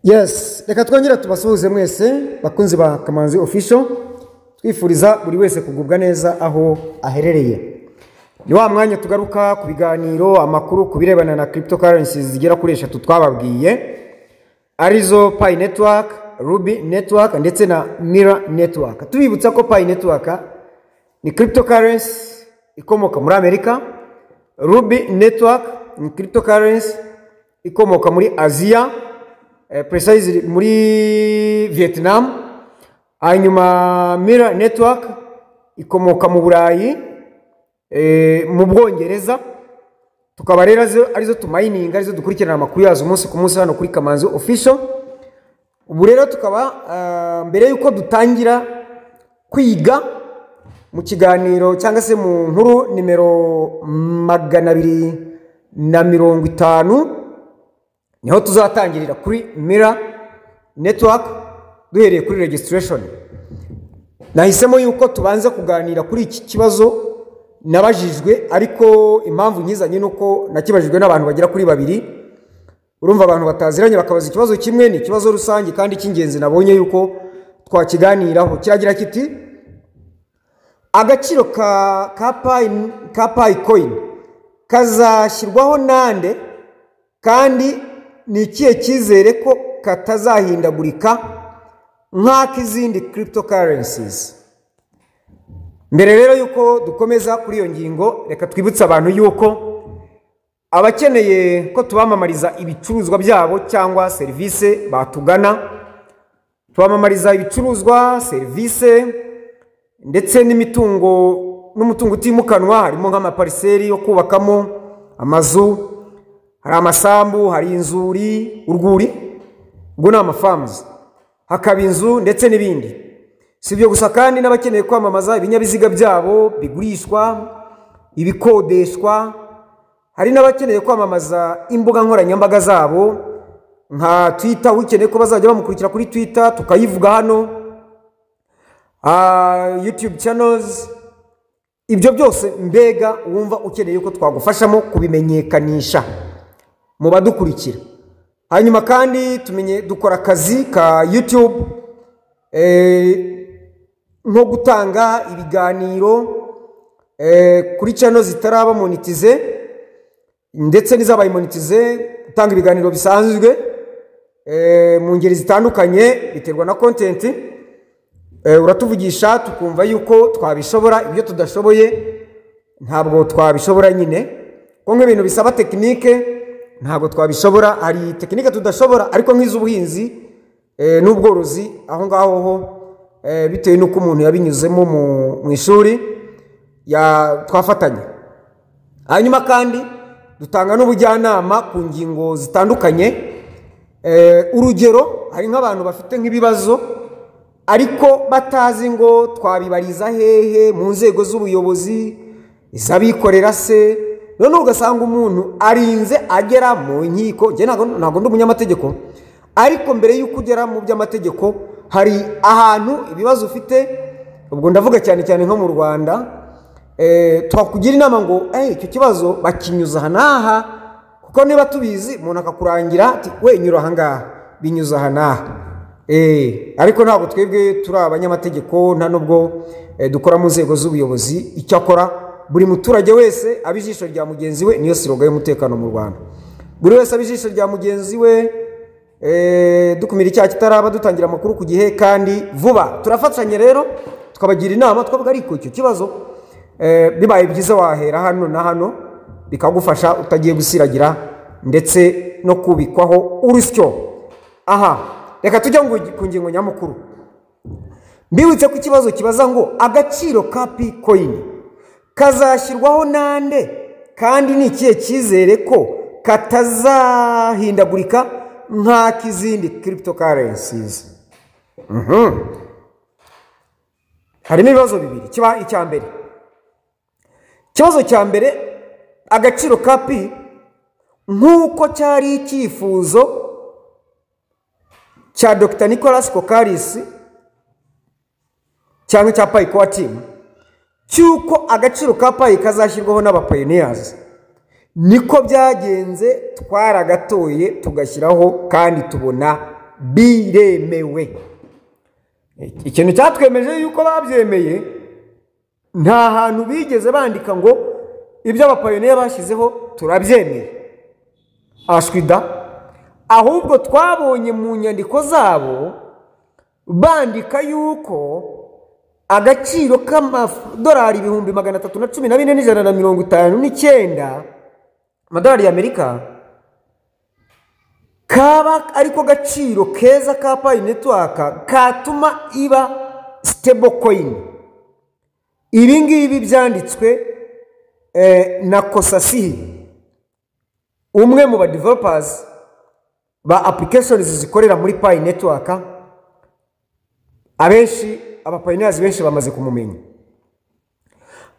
Yes, reka twongere tubasuhuze mwese bakunzi ba Kamanzi Official, twifuriza buri wese kugubwa neza aho aherereye. Ni wa mwanya tugaruka ku biganiro, amakuru ku birebana na cryptocurrencies zigera kuri eshatu twababwiye, arizo Pi Network, Ruby Network ndetse na Mira Network. Tubibutsa ko Pi Network ni cryptocurrency ikomoka muri Amerika, Ruby Network ni cryptocurrency ikomoka muri Aziya, precisely muri Vietnam, hanyuma Mira Network ikomoka mu Burayi, mu Bwongereza. Tukaba rero arizo tumayininga, arizo dukurikirana amakuru yazo umunsi ku munsi hano kuri Kamanzi Official. Ubu rero tukaba mbere y'uko dutangira kwiga mu kiganiro cyangwa se mu nkuru nimero 250, niho tuzatangirira kuri Mira Network duhereye kuri registration. Nahisemo yuko tubanza kuganira kuri iki kibazo nabajijwe, ariko impamvu nkizanye nuko nakibajijwe n'abantu bagera kuri babiri. Urumva, abantu bataziranye bakabaza ikibazo kimwe, ni ikibazo rusange kandi cy'ingenzi nabonye yuko twakiganiraho. Kiragira kiti: "Agaciro ka Pi coin kazashyirwaho nande, kandi ni ikihe cyizere ko katazahindagurika nk'ak'izindi cryptocurrencies?" Mbere rero yuko dukomeza kuri iyo ngingo, reka twibutse abantu yuko abakeneye ko tubamamariza ibicuruzwa byabo cyangwa serivisi batugana. Tubamamariza ibicuruzwa, serivisi ndetse n'imitungo n'umutungo utimukanwa, harimo nk'amapariseri yo kubakamo amazu, hari amasambu, hari inzuri, urwuri, ubwo ni ama farms, hakaba inzu ndetse n'ibindi. Si ibyo gusa kandi, n'abakeneye kwamamaza ibinyabiziga byabo bigurishwa, ibikodeshwa, hari n'abakeneye kwamamaza imbuga nkoranyambaga zabo nka Twitter, ukeneye ko bazajya bamukurikira kuri Twitter tukayivuga hano, YouTube channels, ibyo byose mbega wumva ukeneye ko twagufashamo kubimenyekanisha mu badukurikira. Hanyuma kandi tumenye dukora akazi ka YouTube, nko gutanga ibiganiro kuri channel zitaraba monetize ndetse n'izabaye monetize, gutanga ibiganiro bisanzwe mu ngeri zitandukanye, biterwa na content. Uratuvugisha tukumva yuko twabishobora. Ibyo tudashoboye ntabwo twabishobora nyine, ko nk'ibintu bisaba technique ntabwo twabishobora. Hari technique tudashobora, ariko nk'iz'ubuhinzi n'ubworozi, aho ngaho ho bitewe n'uko umuntu yabinyuzemo mu ishuri twafatanya. Hanyuma kandi dutanga n'ubujyanama ku ngingo zitandukanye. Urugero, hari nk'abantu bafite nk'ibibazo ariko batazi ngo twabibariza hehe mu nzego z'ubuyobozi, iz'abikorera se, noneho ugasanga umuntu arinze agera mu nkiko. Njye ntabwo ndi umunyamategeko, ariko mbere y'uko ugera mu by'amategeko hari ahantu ibibazo ufite, ubwo ndavuga cyane cyane nko mu Rwanda, twakugira inama ngo icyo kibazo bakinyuza aha n'aha, kuko niba tubizi umuntu akakurangira ati: "We nyura aha ngaha, binyuza aha n'aha." Ariko ntabwo twebwe turi abanyamategeko, nta nubwo dukora mu nzego z'ubuyobozi. Icyakora buri muturage wese aba ijisho rya mugenzi we, niyo slogan y'umutekano mu Rwanda. Buri wese aba ijisho rya mugenzi we, dukumira icyaha kitaraba, dutangira amakuru ku gihe kandi vuba. Turafatanya rero tukabagira inama, twavuga ariko icyo kibazo bibaye byiza wahera hano na hano, bikagufasha utagiye gusiragira ndetse no kubikwaho urusyo. Aha reka tujye ku ngingo nyamukuru. Mbibutse ko ikibazo kibaza ngo: "Agaciro ka Pi coin kazashyirwaho nande, kandi ni ikihe cyizere ko katazahindagurika nk'ak'izindi cryptocurrencies?" Harimo ibibazo bibiri. Kiba icya mbere, ikibazo cya mbere, agaciro ka Pi nk'uko cyari icyifuzo cya Dr Nicolas Kokkalis cyangwa icya Pi Core Team cy'uko agaciro ka Pi kazashyirwaho n'aba pioneers, niko byagenze. Twaragatoye tugashyiraho kandi tubona Biremewe. Ikintu cyatwemeje yuko babyemeye, nta hantu bigeze bandika ngo ibyo abapioneer bashyizeho turabyemeye, ashwida. Ahubwo twabonye mu nyandiko zabo bandika yuko agaciro k'amadolari 314,159 amadolari y'Amerika kaba ariko gaciro keza ka Pi Network katuma iba stable coin. Ibi ngibi byanditswe na Kosasih, umwe mu ba developers ba applications zikorera muri Pi Network. Abenshi, abapioneers benshi bamaze kumumenya.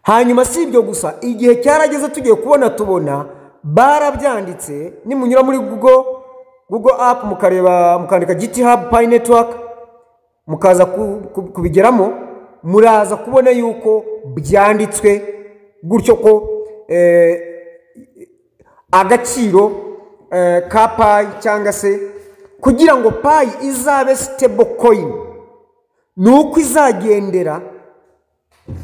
Hanyuma si ibyo gusa, igihe cyarageze tugiye kubona tubona barabyanditse. Nimunyura muri Google app mukareba, mukandika GitHub Pi Network, mukaza kubigeramo, muraza kubona yuko byanditswe gutyo ko agaciro ka Pi, cyangwa se kugira ngo Pi izabe stable coin, ni uko izagendera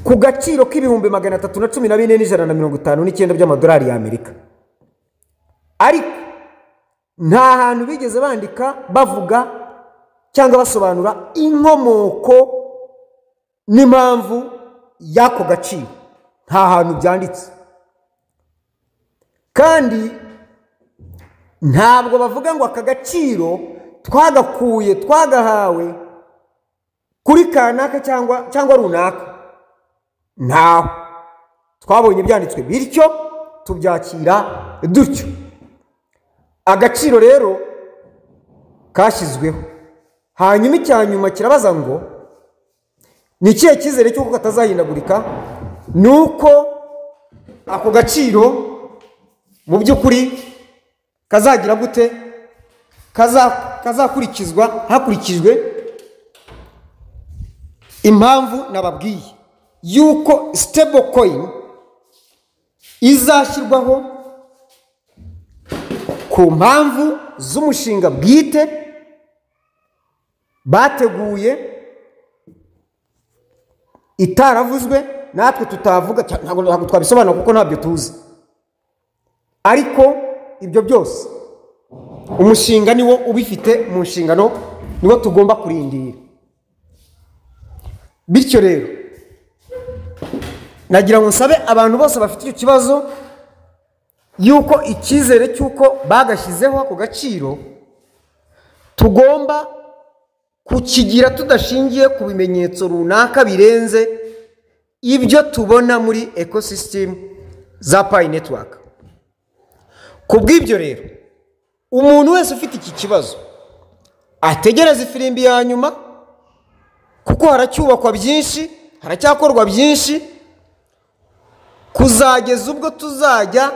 ku gaciro k'314,159 by'amadolari y'Amerika. Ariko nta hantu bigeze bandika bavuga cyangwa basobanura inkomoko n'impamvu y'ako gaciro, nta hantu byanditse. Kandi ntabwo bavuga ngo aka gaciro twagakuye, twagahawe kuri kanaka cyangwa runaka. Ntaho twabonye byanditswe bityo, tubyakira dutyo. Agaciro rero kashyizweho. Hanyuma icya nyuma kirabaza ngo ni ikihe cyizere cy'uko katazahindagurika? Ni uko ako gaciro mu by'ukuri kazagira gute? Kazakurikizwa hakurikijwe impamvu nababwiye yuko stable coin izashyirwaho ku mpamvu z'umushinga bwite bateguye, itaravuzwe natwe tutavuga, ntabwo twabisobanura kuko ntabyo tuzi. Ariko ibyo byose umushinga niwo ubifite mu nshingano, niwo tugomba kurindira. Bityo rero nagira ngo nsabe abantu bose bafite icyo kibazo yuko icyizere cy'uko bagashyizeho ako gaciro tugomba kukigira tudashingiye ku bimenyetso runaka birenze ibyo tubona muri ecosystem za Pi Network. Ku bw'ibyo rero, umuntu wese ufite iki kibazo ategereze ifirimbi ya nyuma, kuko haracyubakwa byinshi, haracyakorwa byinshi, kuzageza ubwo tuzajya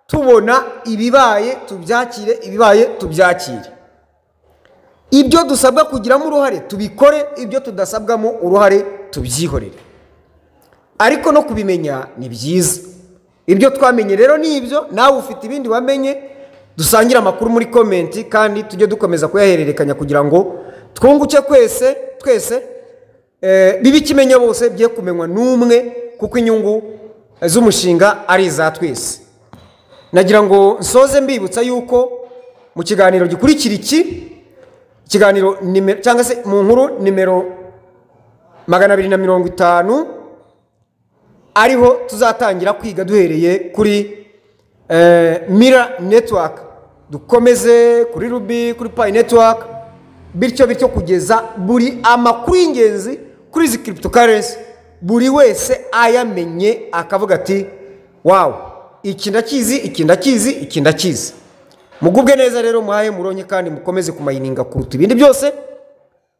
tubona ibibaye tubyakire, ibibaye tubyakire. Ibyo dusabwa kugiramo uruhare tubikore, ibyo tudasabwamo uruhare tubyihorere. Ariko no kubimenya ni byiza. Ibyo twamenye rero ni ibyo, nawe ufite ibindi wamenye, dusangire amakuru muri comment, kandi tujye dukomeza kuyahererekanya kugira ngo twunguke kwese twese, bibe ikimenya bose, bye kumenywa n'umwe, kuko inyungu z'umushinga ari iza twese. Nagira ngo nsoze mbibutsa yuko mu kiganiro gikurikira iki kiganiro nimero, cyangwa se mu nkuru nimero 250, ariho tuzatangira kwiga duhereye kuri Mira Network, dukomeze kuri Ruby, kuri Pi Network, bityo bityo kugeza buri amakuru y'ingenzi kuri izi cryptocurrency buri wese ayamenye, akavuga ati wow, iki ndakizi, iki ndakizi, iki ndakizi. Mugubwe neza rero, muhaye muronke, kandi mukomeze kumayininga kuruta ibindi byose.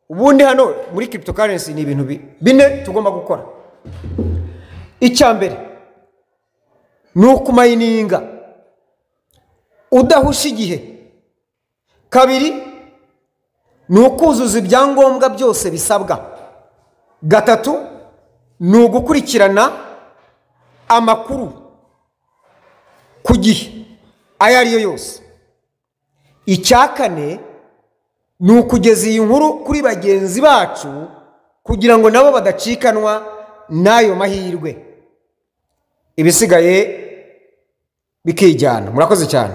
Ubundi hano muri cryptocurrency ni ibintu bine tugomba gukora. Icya mbere ni ukumayininga udahusha igihe. Kabiri ni ukuzuza ibyangombwa byose bisabwa. Gatatu ni ugukurikirana amakuru ku gihe ayo ariyo yose. Icya kane Ni ukugeza iyi nkuru kuri bagenzi bacu kugira ngo nabo badacikanwa n'ayo mahirwe, ibisigaye bikijyana. Murakoze cyane.